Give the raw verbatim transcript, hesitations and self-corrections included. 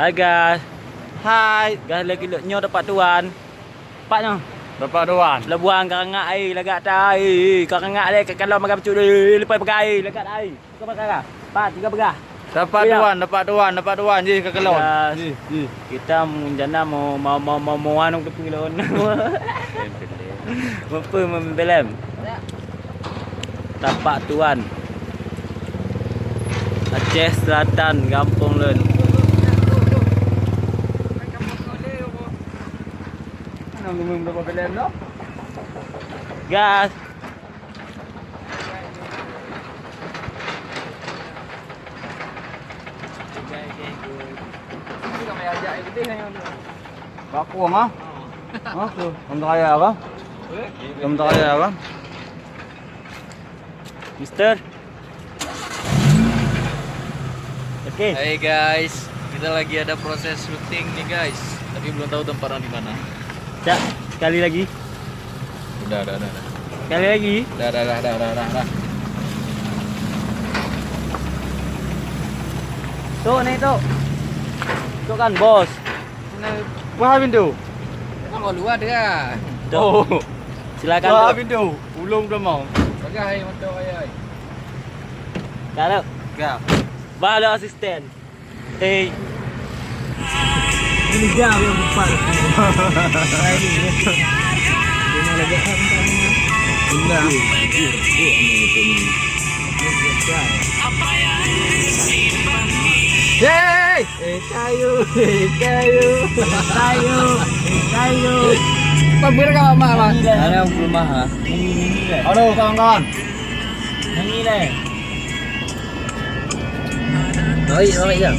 Hai, guys. Hai. Guys, lagi lheueh nyoe dapat tuan. Pat nyoe. Dapat tuan. Lebuang karangak ai, lagak tai. Karangak lé, ka kalon makan pecut, eh, lepai pegai, lagak tai. Kau pasal kah? Pat, tiga pegai. Dapat tuan, dapat tuan, dapat tuan. Jih, ka kalon. Ya. Jih, jih. Kita rencana mau, mau, mau, mau, mau anu ke pilon. Apa mau belem? Tapak Tuan, Aceh Selatan, gampông lôn. Gas. Bakuang ah. Ha tu, tentara apa? Tentara apa? Mister. Oke. Hai guys, kita lagi ada proses syuting nih guys, tapi belum tahu tempatnya di mana. Cak, sekali lagi. Udah, udah, udah, udah. Sekali lagi. Udah, udah, udah, udah, udah, udah, udah. Tok, naik tok. Tok kan, bos. Buka pintu. Kan luar dia. Tok. Oh. Silakan, Tok. Buka pintu. Ulung dah mau. Bagai motor ayah. Kalau. Gap. Bah, ada asisten. Hei. Ini dia yang depan. Ini lagi. Bunda. Hei! Eh, kayu, eh, kayu, kayu, eh, kayu. Kau berapa, Mak, Mak? Ada rumah, ha? Halo, kawan-kawan. Nyanyi leh. Baik, baik, ya.